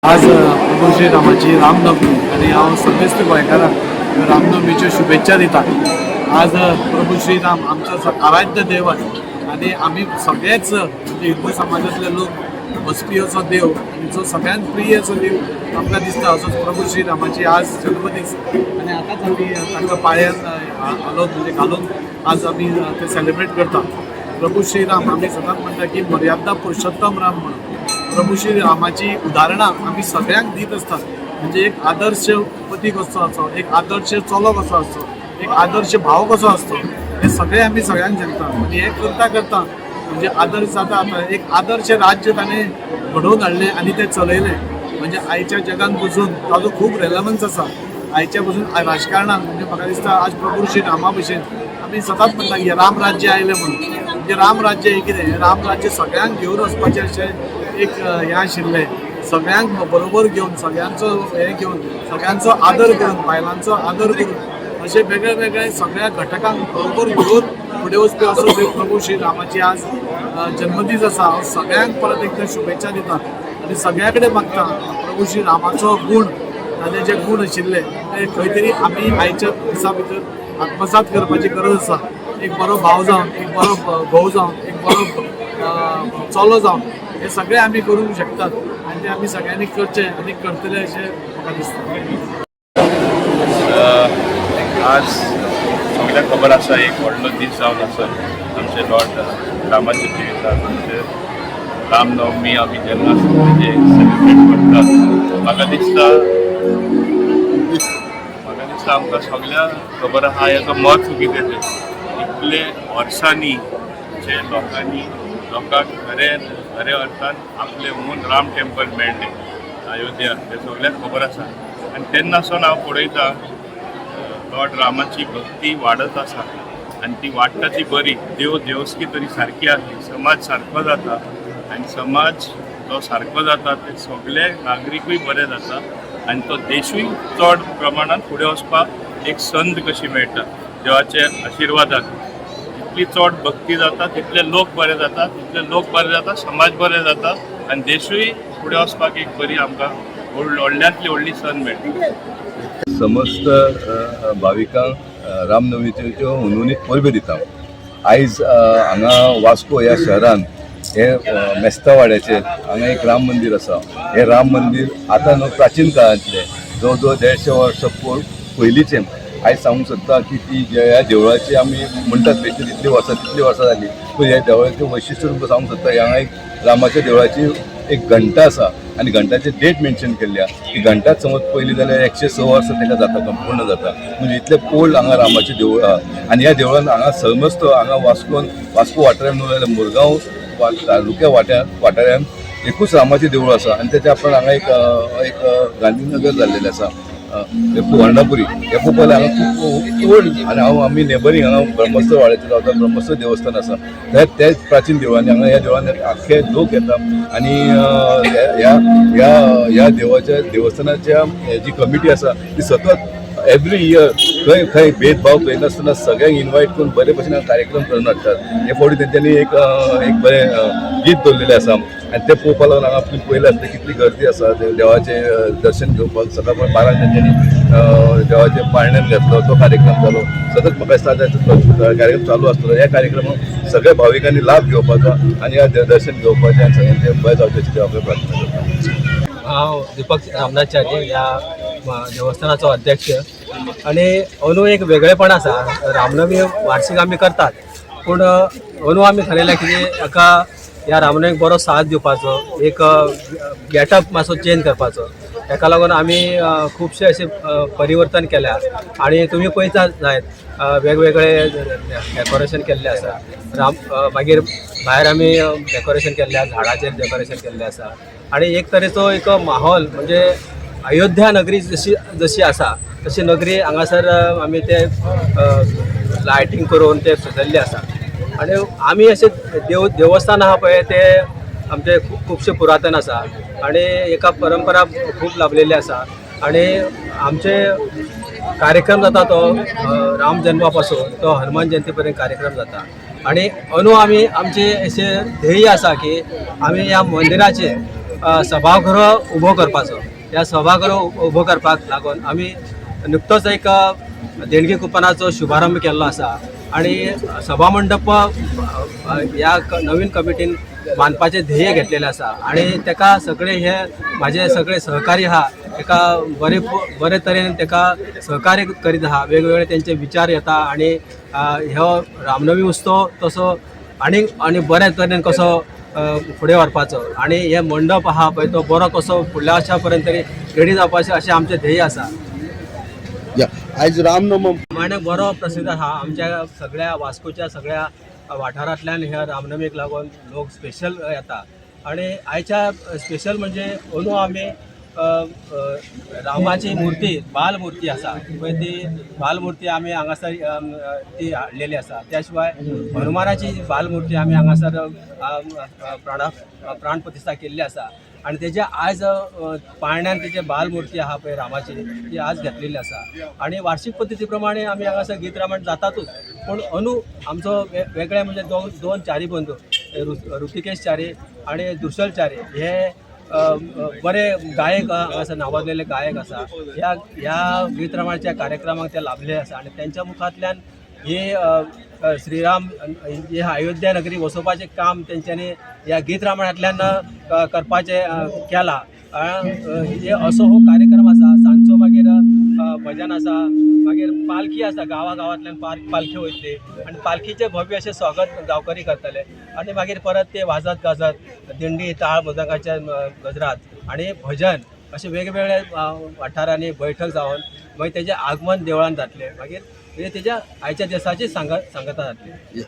आज प्रभू श्री रामाची रामनवमी आनी हांव समेस्त गोंयकारांक रामनवमीच्यो शुभेच्छा दिता. आज प्रभू श्री राम आमचो आराध्य देव आनी आमी सगळेच म्हणजे हिंदू समाजांतले लोक वचपी असो देव आनी जो सगळ्यांत प्रिय असो देव आमकां दिसता असो प्रभू श्री रामाची आज जल्मदीस आनी आतांच आमी तांकां पाळ्यान घालून म्हणजे घालून आज आमी ते सेलिब्रेट करता. प्रभू श्री राम आमी सदांच म्हणटा की मर्यादा पुरुषोत्तम राम म्हणून प्रभू श्री रामाची उदाहरणां आमी सगळ्यांक दीत आसतात. म्हणजे एक आदर्श पती कसो आसचो, एक आदर्श चलो कसो आसचो, एक आदर्श भाव कसो आसचो, हे सगळे आमी सगळ्यांक सांगता. आनी हें करता करता म्हणजे आदर्श जाता आतां एक आदर्श राज्य ताणें घडोवन हाडलें आनी तें चलयलें. म्हणजे आयच्या जगान पसून ताजो खूब रेलेवन्स आसा. आयच्या पसून राजकारणान म्हणजे म्हाका दिसता आज प्रभू श्री रामा भशेन आमी सदांच म्हणटा की राम राज्य आयलें म्हणून. म्हणजे राम राज्य हें कितें, राम राज्य सगळ्यांक घेवन वचपाचें अशें एक हें आशिल्लें. सगळ्यांक बरोबर घेवन, सगळ्यांचो हें घेवन, सगळ्यांचो आदर करून, बायलांचो आदर करून, अशे वेगळे वेगळे सगळ्या घटकांक बरोबर घेवन फुडें वचपी असो प्रभू श्री रामाची आज जन्मदीस आसा. हांव सगळ्यांक परत एकदां शुभेच्छा दिता आनी सगळ्या कडेन मागता प्रभू श्री रामाचो गूण, ताजे जे गूण आशिल्ले ते खंय तरी आमी आयच्या दिसा भितर आत्मसात करपाची गरज आसा. एक बरो भाव जावन, एक बरो घोव जावन, एक बरो चलो जावन हे सगळे आमी करूंक शकतात आनी ते आमी सगळ्यांनी करचे आनी करतले अशें म्हाका दिसता. आज सगळ्यांक खबर आसा एक व्हडलो दीस जावन आसा आमचे लॉर्ड रामाच्या जिवितांत. म्हणजे रामनवमी आमी जेन्ना म्हणजे सेलिब्रेट करतात, म्हाका दिसता आमकां सगळ्यांक खबर आहा हेजो म्हत्व कितें तें. इतले वर्सांनी जे लोकांनी लोकांक खरें खऱ्या अर्थान आपलें ओन राम टेम्पल मेळ्ळें अयोध्या, तें सगळ्यांक खबर आसा. आनी तेन्ना सावन हांव पळयतां लॉर्ड रामाची भक्ती वाडत आसा आनी ती वाडटा ती बरी. देव देवस्की तरी सारकी आसली समाज सारको जाता आनी समाज जो सारको जाता ते सगळे नागरिकूय बरे जाता आनी तो देशूय चड प्रमाणान फुडें वचपाक एक संद कशी मेळटा देवाचे आशिर्वादान. जितली चड भक्ती जाता तितले लोक बरे जाता, तितले लोक बरे जाता, समाज बरे जाता आनी देशूय फुडें वचपाक एक बरी आमकां व्हडल्यांतली व्हडली संद मेळटा. समस्त भाविकांक रामनवमीच्यो हुनहुनीत परबी दिता. आयज हांगा वास्को ह्या शहरान हे मेस्तावाड्याचेर हांगा एक राम मंदीर आसा. हें राम मंदीर आतां न्हू, प्राचीन काळांतलें, जवळ जवळ 150 वर्सां पयलींचें. आयज सांगूंक सोदता की ती ह्या देवळाची आमी म्हणटात बेश्टी इतलीं वर्सां तितलीं वर्सां जालीं, पूण ह्या देवळाचें वैशिश्ट तुमकां सांगूंक सोदता. हांगा एक रामाच्या देवळाची एक घंटा आसा आनी घंटाची डेट मेन्शन केल्ली आहा. ती घंटाच समज पयली जाल्यार 106 वर्सां ताका जाता, पूर्ण जाता. म्हणजे इतलें ओल्ड हांगा रामाचें देवूळ आहा. आनी ह्या देवळान हांगा समस्त हांगा वास्कोन, वास्को वाठारान न्हू जाल्यार मुरगांव तालुक्या वाठारान एकूच रामाचें देवूळ आसा. आनी तेच्या आपणान हांगा एक गांधीनगर जाल्लेलें आसा, वर्णापुरी. हे पळोवपाक हांगा खूब ओल्ड. आनी हांव आमी नेबरींग हांगा ब्रह्मस्थ वाड्याचेर रावता. ब्रह्मस्थ देवस्थान आसा, त्याच प्राचीन देवळांनी. हांगा ह्या देवळांनी आख्खे लोक येता आनी ह्या ह्या ह्या देवाच्या देवस्थानाच्या जी कमिटी आसा ती सतत एवरी इयर खंय खंय भेदभाव करिनासतना सगळ्यांक इनवायट करून बरे भशेन कार्यक्रम करून हाडटात. हे फावटी तेंच्यांनी एक बरें गीत दवरलेलें आसा आनी तें पळोवपाक लागून हांगा तुमी पळयलें आसतलें कितली गर्दी आसा. देवाचें दर्शन घेवपाक सकाळ 12 तेंच्यांनी देवाचें पाळण्यान घातलो, तो कार्यक्रम जालो. सतत म्हाका दिसता आतां कार्यक्रम चालू आसतलो. ह्या कार्यक्रमाक सगळ्या भाविकांनी लाभ घेवपाचो आनी ह्या दर्शन घेवपाचें आनी सगळ्यांचें बरें जावचें अशी देवा कडेन प्रार्थना करता. हांव दीपक रामनाथचारी, ह्या देवस्थानाचो अध्यक्ष. आनी अंदू एक वेगळेपण आसा. रामनमी वार्षिक आमी करतात, पूण अंदू आमी थारयलें की एका ह्या रामनमीक बरो साथ दिवपाचो, एक गेटअप मातसो चेंज करपाचो. हेका लागून आमी खुबशे अशे परिवर्तन केल्या आनी तुमी पळयतात जायत, वेगवेगळे डेकोरेशन केल्लें आसा. राम मागीर भायर आमी डेकोरेशन केल्लें आसा, झाडाचेर डेकोरेशन केल्लें आसा आनी एक तरेचो एक माहोल, म्हणजे अयोध्या नगरी जशी जशी आसा तशी नगरी हांगासर आमी ते लायटींग करून ते सजयल्ले आसा. आनी आमी अशें देवस्थान आहा पळय, ते आमचे खुबशे पुरातन आसा आनी एका परंपरा खूब लाभलेली आसा. आनी आमचे कार्यक्रम जाता तो राम जन्मा पासून तो हनुमान जयंती पर्यंत कार्यक्रम जाता. आनी अंदू आमी आमचे अशें ध्येय आसा की आमी ह्या मंदिराचे सभागृह उबो करपाचो. ह्या सभागृह उबो करपाक लागून आमी नुकतोच एक देणगी कुपनाचो शुभारंभ केल्लो आसा आनी सभा मंडप ह्या नवीन कमिटीन बांदपाचें ध्येय घेतलेलें आसा. आनी तेका सगळे हे म्हाजे सगळे सहकारी आहा, तेका बरे बरे तरेन तेका सहकार्य करीत आहा. वेगवेगळे तेंचे विचार येता आनी ह्यो रामनमी उत्सव तसो आनी आनी बऱ्या तरेन कसो फुडें व्हरपाचो आनी हे मंडप आहा पळय तो बरो कसो फुडल्या वर्सा पर्यंत तरी रेडी जावपाचें अशें आमचें ध्येय आसा. या, आयज रामनवम. रामायणाक बरो प्रसिद्ध आहा. आमच्या सगळ्या वास्कोच्या सगळ्या वाठारांतल्यान ह्या रामनमीक लागून लोक स्पेशल येता. आनी आयच्या स्पेशल म्हणजे अंदू आमी रामाची मुर्ती, बाल मूर्ती आसा पळय, ती बाल मूर्ती आमी हांगासर ती हाडलेली आसा. त्या शिवाय हनुमानाची बाल मूर्ती आमी हांगासर प्राण प्रतिश्ठा केल्ली आसा. आनी तेजे आयज पाळण्यान तेजे बाल मूर्ती आहा पळय रामाची, ती आज घेतलेली आसा. आनी वार्षिक पद्दती प्रमाणे आमी हांगासर गीत रामायण जातातूच, पूण अंदू आमचो वेगळे म्हणजे दोन दोन चारी बंधू, ऋतिकेश च्यारी आनी दुर्शल च्यारी, हे अ, अ, बरे गायक हांगासर नावाजलेले गायक आसा. ह्या ह्या गीत रामायणाच्या कार्यक्रमाक ते लाभले आसा आनी तेंच्या मुखांतल्यान ही अ, अ, श्रीराम हे अयोध्या नगरी वसोवपाचें काम तेंच्यांनी ह्या गीत रामायणांतल्यान करपाचें केलां. हे असो हो कार्यक्रम आसा. सांजचो मागीर भजन आसा, मागीर पालखी आसा. गांवा गांवांतल्यान पालखी वयतली आनी पालखीचें भव्य अशें स्वागत गांवकरी करतले आनी मागीर परत ते वाजत गाजत दिंडी, ताळ मृदंगाच्या गजरात आनी भजन अशे वेगवेगळ्या वाठारांनी बैठक जावन मागीर तेजें आगमन देवळान जातलें. मागीर तेज्या आयच्या दिसाची सांगता जातली.